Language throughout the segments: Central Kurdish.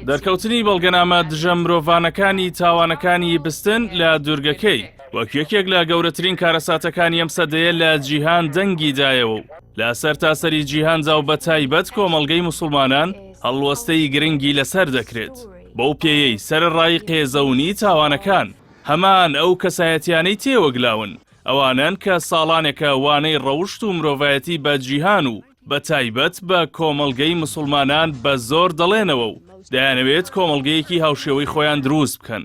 دەرکەوتنی بەڵگەنامە دژە مرۆڤانەکانی تاوانەکانی بستن لە دوورگەکەی وەک یەکێک لە گەورەترین کارەساتەکانی ئەم سەدەیە لە جیهان دەنگی دایەوە و لە سەرتاسەری جیهاندا و بە تایبەت کۆمەڵگەی موسڵمانان هەڵوەستەی گرنگی لەسەر دەکرێت بەو پێیەی سەرەڕای قێزەونی تاوانەکان هەمان ئەو کەسایەتیانەی تێوەگلاون ئەوانەن کە ساڵانێکە وانەی ڕەوشت و مرۆڤایەتی بە جیهان و بە تایبەت بە کۆمەڵگەی مسوڵمانان بە زۆر دەڵێنەوە و دەیانەوێت کۆمەڵگەیەکی هاوشێوەی خۆیان دروست بکەن.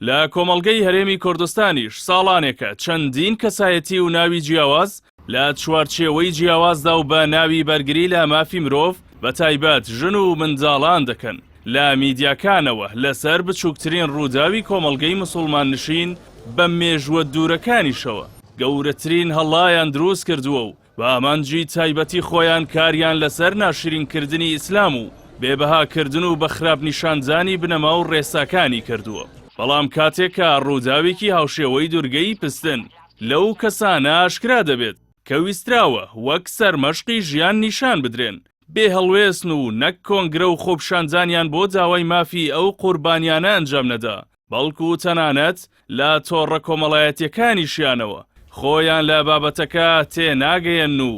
لە کۆمەڵگەی هەرێمی کوردستانیش ساڵانێکە چەندین کەسایەتی و ناوی جیاواز لە چوارچێوەی جیاوازدا و بە ناوی بەرگری لە مافی مرۆڤ بە تایبەت ژن و منداڵان دەکەن لە میدیاکانەوە لەسەر بچووکترین ڕووداوی کۆمەڵگەی مسوڵماننشین بە مێژووە دوورەکانیشەوە گەورەترین هەڵایان دروست کردووە و بە ئامانجی تایبەتی خۆیان کاریان لەسەر ناشرینکردنی ئیسلام و بێ بەهاکردن و بە خراپ نیشاندانی بنەما و ڕێساکانی کردووە. بەڵام کاتێک کە ڕووداوێکی هاوشێوەی دورگەی پستن لەو کەسانە ئاشکرا دەبێت کە ویستراوە وەک سەرمەشقی ژیان نیشان بدرێن، بێ هەڵوێستن و نەک کۆنگرە و خۆپیشاندانیان بۆ داوای مافی ئەو قوربانیانە ئەنجام نەدا، بەڵکو تەنانەت لە تۆڕە کۆمەڵایەتیەکانیشیانەوە خۆیان لە بابەتەکە تێناگەیەنن و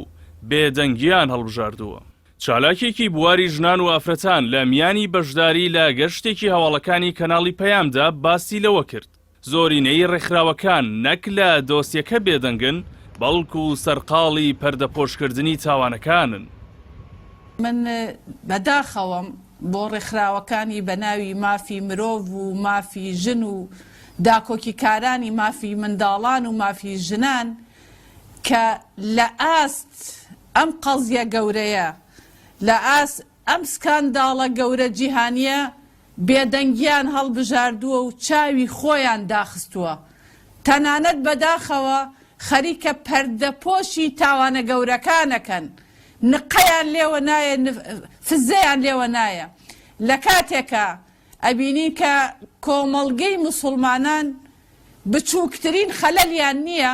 بێدەنگیان هەڵبژاردووە. چالاکێکی بواری ژنان و ئافرەتان لە میانی بەشداری لە گەشتێکی هەواڵەکانی کەناڵی پەیامدا باسی لەوە کرد، زۆرینەی ڕێکخراوەکان نەک لە دۆسیەکە بێدەنگن، بەڵکو سەرقاڵی پەردەپۆشکردنی تاوانەکانن. من بەداخەوەم بۆ ڕێکخراوەکانی بە ناوی مافی مرۆڤ و مافی ژن و داکۆکیکارانی مافی منداڵان و مافی ژنان کە لە ئاست ئەم قەزیە گەورەیە، لە ئاست ئەم سکانداڵە گەورە جیهانیە بێدەنگیان هەڵبژاردووە و چاوی خۆیان داخستووە. تەنانەت بەداخەوە خەریکە پەردەپۆشی تاوانە گەورەکانەکەن. نقەیان لێوە نایە فزەیان لێوە نایە. لە کاتێکا ئەبینین کە کۆمەڵگەی موسوڵمانان بچووکترین خەلەلیان نییە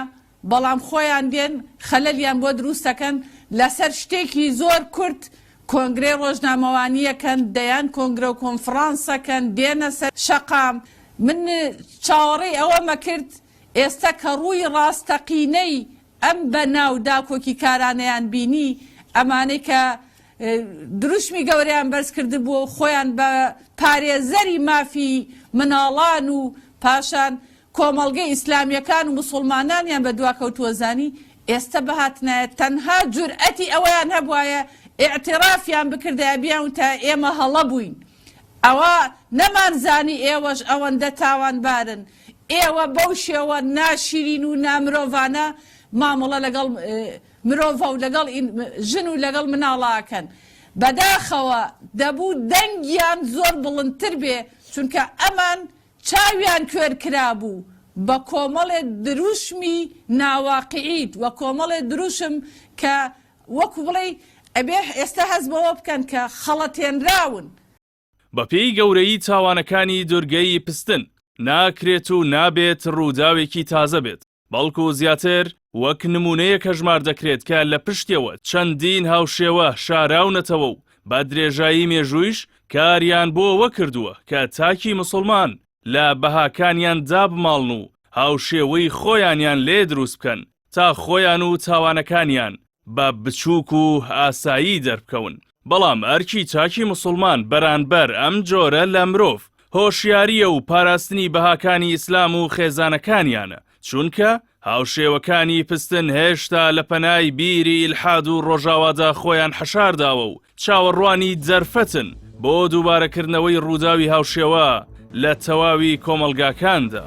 بەڵام خۆیان دێن خەلەلیان بۆ دروست ئەکەن لەسەر شتێکی زۆر کورت کۆنگرەی ڕۆژنامەوانی ئەکەن دەیان کۆنگرە و کۆنفڕانس ئەکەن دێنە سەر شەقام من چاوەڕێی ئەوەم ئەکرد ئێستا کە ڕووی ڕاستەقینەی ئەم بەناو داکۆکیکارانەیان بینی ئەمانەی کە دروشمی گەورەیان بەرز کردبووە و خۆیان بە پارێزەری مافی مناڵان و پاشان کۆمەڵگەی ئیسلامیەکان و موسوڵمانانیان بە دواکەوتووە زانی، ئێستە بهاتنایە تەنها جورئەتی ئەوەیان هەبوایە ئیعترافیان بکردایە بیانوتایە ئێمە هەڵە بووین ئەوا نەمانزانی ئێوەش ئەوەندە تاوانبارن ئێوە بەو شێوە ناشیرین و نامرۆڤانە مامەڵە لەگەڵ مرۆڤە و لەگەڵ ژن و لەگەڵ مناڵا ئەکەن بەداخەوە دەبوو دەنگیان زۆر بڵندتر بێ چونکە ئەمان چاویان کوێر کرابوو بە کۆمەڵێ دروشمی ناواقیعی و کۆمەڵێ دروشم کە وەکو بڵێی ئەبێ ئێستا هەست بەوە بکەن کە خەڵەتێنراون. بەپێی گەورەیی تاوانەکانی دورگەی پستن، ناکرێت و نابێت ڕووداوێکی تازە بێت، بەڵکو زیاتر وەک نموونەیەک هەژمار دەکرێت کە لە پشتیەوە چەندین هاوشێوە شاراونەتەوە و بە درێژایی مێژوویش کاریان بۆ ئەوە کردووە کە تاکی موسڵمان لە بەهاکانیان دابماڵن و هاوشێوەی خۆیانیان لێ دروست بکەن تا خۆیان و تاوانەکانیان بە بچووک و ئاسایی دەربکەون، بەڵام ئەرکی تاکی موسڵمان بەرانبەر ئەم جۆرە لە مرۆڤ، هۆشیارییە و پاراستنی بەهاکانی ئیسلام و خێزانەکانیانە، چونکە هاوشێوەکانی پستن هێشتا لە پەنای بیری ئیلحاد و ڕۆژاوادا خۆیان حەشارداوە و چاوەڕوانی دەرفەتن بۆ دووبارەکردنەوەی ڕووداوی هاوشێوە لە تەواوی کۆمەڵگاکاندا.